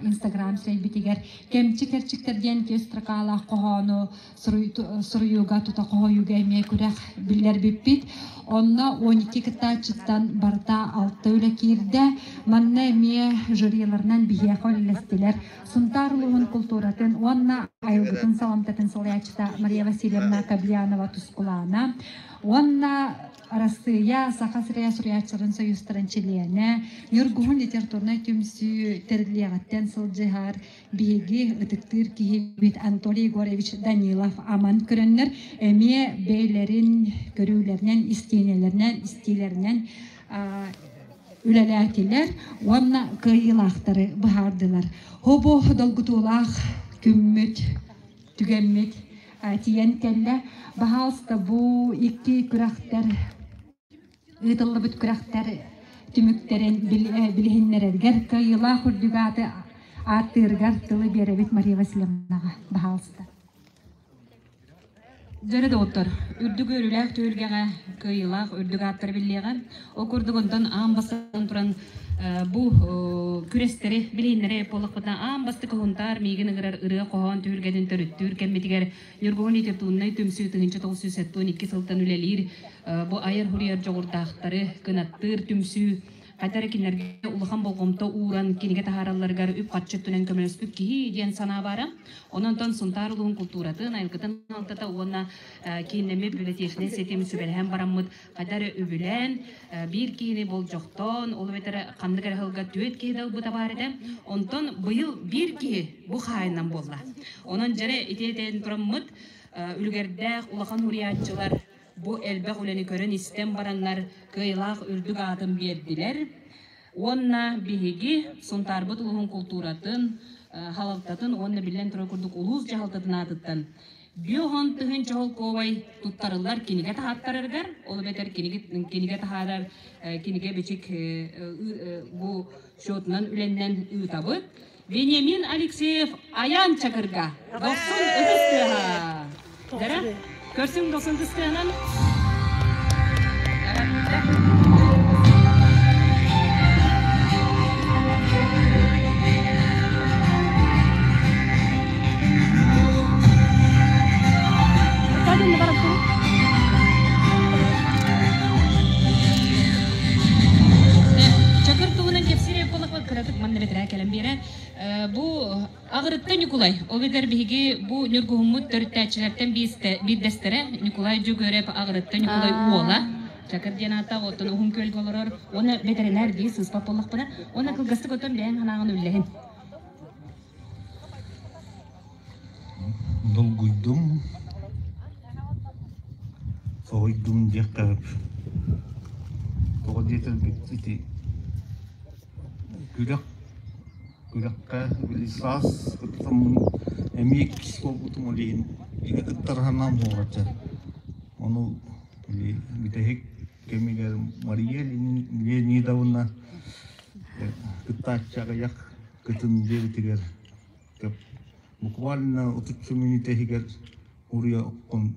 Инстаграм сирэйбитигэр Кэмчи кэрчиктэр диэн түөрт строкалаах хоһоону суруйууга тута хоһуйууга эмиэ күрэх биллэрбиппит. Онно 12 кыттааччыттан барыта алта үлэ киирдэ. Манна эмиэ жюриларынан биһиэхэ үлэлэстилэр. Сунтаар улууһун култууратын уонна айылгытын саламтатын салайааччыта Мария Васильевна Кобельянова Тускулаана уонна Арассыыйа Саха сирэ суруйааччыларын союзтарын чилиэнэ, Ньургуһун литературнай түмсүү тэриллиэҕиттэн сылдьыһар биһиги ытыктыыр киһибит Анатолий Егорович Данилов аман көрөннөр эмиэ бэйэлэрин көрүүлэринэн, истиэнэлэринэн, истиилэринэн үлэлээтилэр уонна кыайыылаахтары быһаардылар. Хобу долгутуулаах күммүт, түгэммит тиийэн кэллэ. Баһаалыста бу икки күрэхтэр Ыытыллыбыт күрэхтэр түмүктэрин билиһиннэрэргэр кыайыылаах үрдүк ааты ааттыыргар тылы биэрэбит Мария Васильевнаҕа. Баһаалыста. Дьөрү доҕоттор, үрдүк үөрүүлээх түһүлгэҕэ кыайыылаах үрдүк ааттары биллиэҕэ. Ол курдук онтон аан бастаан туран бу күрэстэри билиһиннэрэ буоллахпытына аан бастакы Һунтаар миигин ыҥырар ырыа-хоһоон түһүлгэтин төрүттүүр кэммитигэр Ньургуһун литературнай түмсүү 1972 сылтан үлэлиир бу айар-суруйар дьоҕурдаахтары кынаттыыр түмсүү хайта эрэ кинилэргэ улахан болҕомто ууран кинигэ таһааралларыгар үп-харчы өттүнэн көмөлөспүт киһи диэн санаа баара. Онон онтон Сунтаар улууһун култууратын, айылгытын алтата уонна кииннэммит библиотечнай ситим сүбэлэһэн бараммыт хайда эрэ үбүлээн биир киһини болдьохтоон, ол эбэтэр ханнык эрэ сылга түөрт киһи да ылбыта баар этэ. Онтон быйыл биир киһи бу хаайынан буолла. Онон дьэрэ ити этэн тураммыт үлүгэрдээх улахан суруйааччылар бу элбэх үлэни көрөн-истэн бараннар кыайылаах үрдүк аатын биэрдилэр. Уонна биһиги Сунтаарбыт улууһун култууратын, халалтатын уонна биллэн турар курдук улуус дьаһалтатын аатыттан Биоһон тыһыынча холкуобай туттарыллар кинигэ таһааттарарыгар, ол эбэтэр кинигэ таһаарар кинигэ бичик бу счетунан үлэннэн ыытабыт. Вениамин Алексеев Айаан Чакырга дохсун ытыс тыаһа. Дара. Көрсүҥ дохсун тыстыанан. Чакыр туһунан кэпсиир буоллахпа кыратык манна бэтэрээ кэлэн биэрэр. Бу Аҕырытта Ньукулай, ол иһигэр биһиги бу Ньургуһуммут төрүттээччилэртэн биирдэстэрэ Ньукулай Дьөгүөрэп Аҕырытта Ньукулай уола Чакыр диэн ааттаах оттон Уһун Күөлгэ олорор уонна бэтэринээр дии сыыспат буоллахпына уонна кылгастык оттон бэйэҥ санааҕын үллэһин. Долгуйдум, соһуйдум диэххэ сөп. Тоҕо диэтэрбит ити күрэх күрэххэ били саас кыттаммын эмиэ иккис буолбутум ол иһин иҥэ кыттар санаам суох этэ. Ону били бүтэһик кэмигэр Мария Леонидовна кыттааччы аҕыйах кытын диэбитигэр буквально отучча мүнүүтэ иһигэр уруйа оккон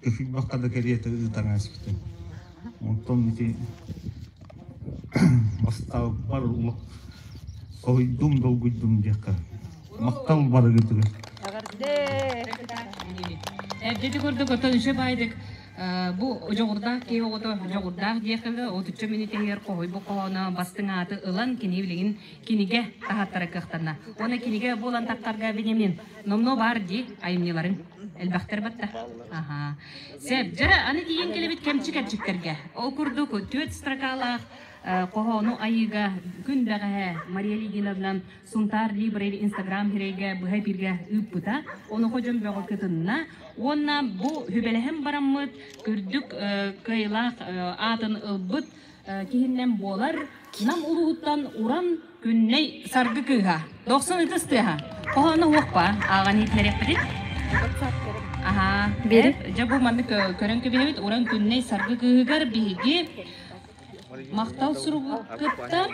көфүйбэххэ да кэриэтэ ыытан ааспытым. Онтон ити бастаабыппар улах соһуйдум, долгуйдум диэххэ. Махтал барыгытыгар. Эрдэ курдук оттон үчүгэй баайдык Бу дьоҕурдаах киһи оҕото дьоҕурдаах диэххэ отучча мүнүүтэ хоһуйбут хоһооно бастыҥ ааты ылан кини билигин кинигэ таһааттара кыахтанна. Уонна кинигэ буолан таххарга Вениамин номнуо баар дии айымньыларыҥ элбэхтэр батта. Аха. Сөп. Дьэ, аны тиийэн кэлэбит кэмчи кэрчиктэргэ. Ол курдук түөрт строкалаах хоһоону айыыга күн бэҕэһээ Мария Лигиновна Сунтаар Либрери Инстаграм сирэйгэ быһа эпииргэ ыыппыта. Онуоха дьон бөҕө кытынна. Уонна бу сүбэлэһэн бараммыт үрдүк кыайыылаах аатын ылбыт киһиннэн буолар Нам улууһуттан Уран Күннэй Саргы кыыһа. Дохсун ытыс тыаһа. Хоһоону уохпа ааҕан иһитинэриэхпитин. Аһаа. Дьэ бу маннык көрөн кэбиһэбит Уран Күннэй Саргы кыыһыгар биһиги махтал суругу кытта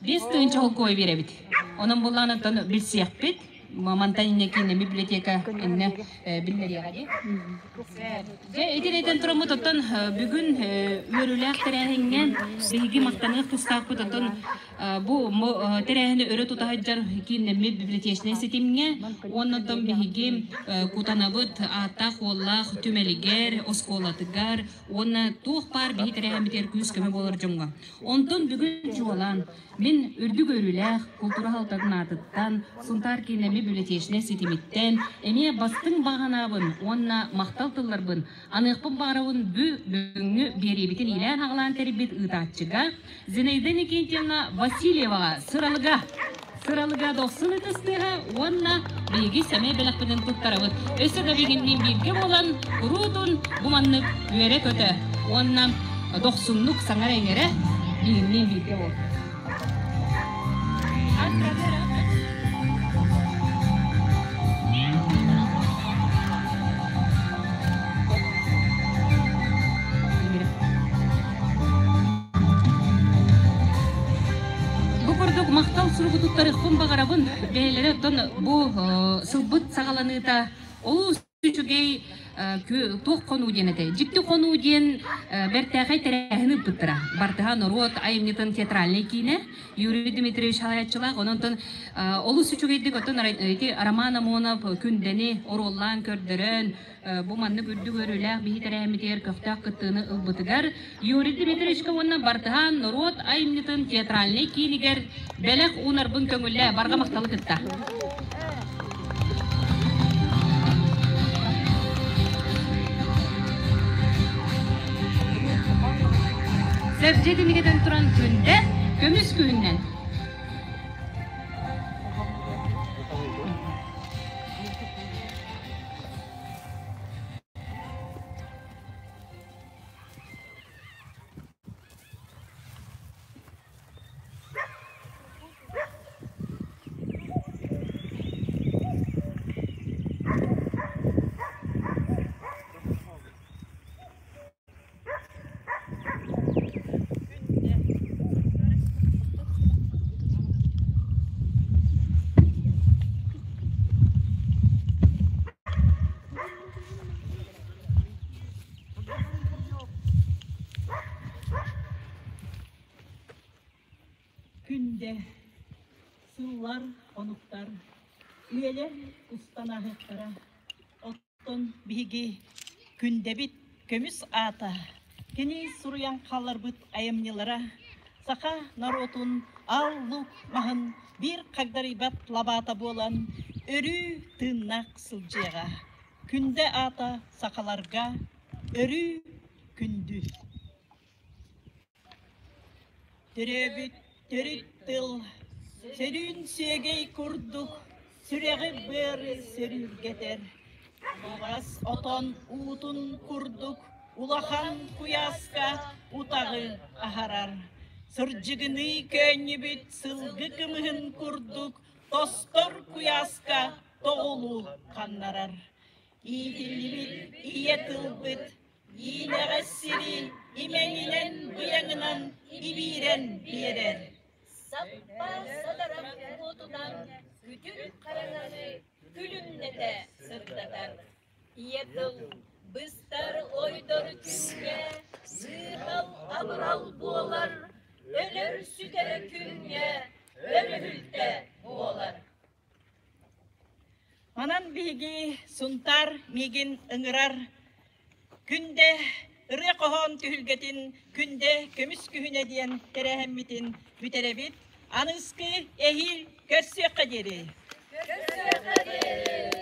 5000 холкуой биэрэбит. Онон буллаан оттон билсиэхпит. Мантан инне киинэ библиотека инне биллэриэҕэ дии. Дьэ итин тураммыт оттон бүгүн үөрүүлээх тэрээһиҥҥэ биһиги махтаныах тустаахпыт оттон бу тэрээһини өрө тута сылдьар кииннэммит библиотечнай ситимҥэ уонна оттон биһиги Кутанабыт ааттаах уоллаах түмэлигэр, оскуолатыгар уонна туох баар биһи тэрээһиммитигэр күүс-көмө буолар дьоҥҥо. Онтон бүгүн чуолаан мин үрдүк өрүүлээх култуура халтатын аатыттан, Сунтаар киинэми библиотечнай ситимиттэн эмиэ бастыҥ баҕанаабын уонна махтал тылларбын аныахпын баҕарабын бү бүгүҥҥү биэриибитин иилээн-аҕалаан тэрийбит ыытааччыга Зинаида Никитьевна Васильеваҕа сыралыга сыралыга дохсун ытыс тыаһа уонна биһиги сэмэй бэлэхпитин туттарабыт. Өссө да биһигинниин бииргэ буолан, куруутун бу маннык үөрэ-көтө уонна дохсуннук саҥара-иҥэрэ биһигинниин бииргэ буол. Бу курдук махтал суругу туттарыахпын баҕарабын. Бэйэлэрэ оттон бу сылбыт саҕаланыыта олус үчүгэй туох хонуу диэн этэй? Дьикти хонуу диэн бэртээхэй тэрээһин ыыппыттара. Бартыһа норуот айымньытын театральнай киинэ Юрий Дмитриевич салайааччылаах. Онон олус үчүгэйдик оттон ити Роман Амонов Күндэни оруоллаан көрдөрөн бу маннык үрдүк өрүүлээх биһи тэрээһиммитигэр көхтөөх кыттыыны ылбытыгар Юрий Дмитриевичка уонна Бартыһаан норуот айымньытын театральнай киинигэр бэлэх уунарбын көҥүллээ барҕа махталы кытта. Сэрдьэ кинигэтэн туран күндэ көмүс күһүннэн. Күндэ, сыллар, хонуктар, үйэлэр устан ааһыахтара. Оттон биһиги Күндэбит көмүс аата, кини суруйан хаалларбыт айымньылара саха норуотун аал-луук маһын биир хагдарыйбат лабаата буолан өрүү тыыннаах сылдьыаҕа. Күндэ аата сахаларга өрүү күндү. Төрөөбүт төрүт тыл сөрүүн сүөгэй курдук сүрэҕи-быары сөрүүргэтэр, кугас отон уутун курдук улахан куйааска утаҕы аһарар, сырдьыгыныы көөнньүбүт сылгы кымыһын курдук тостор куйааска тоҕулуу ханнарар. Иитиллибит ийэ тылбыт Иинэҕэс сири имэҥинэн быйаҥынан ибиирэн биэрэр. Саппа садарах уотунан күтүр хараҥаны күлүмнэтэ сырдатар. Ийэ тыл быстар ойдор күҥҥэ сыыһал абырал буолар, өлөр-сүтэр күҥҥэ өрүһүлтэ буолар. Манан биһиги Сунтаар миигин ыҥырар Күндэ ырыа-хоһоон түһүлгэтин Күндэ көмүс күһүнэ диэн тэрээһиммитин бүтэрэбит. Аныгыскы эһиил көрсүөххэ диэри! Көрсүөххэ диэри!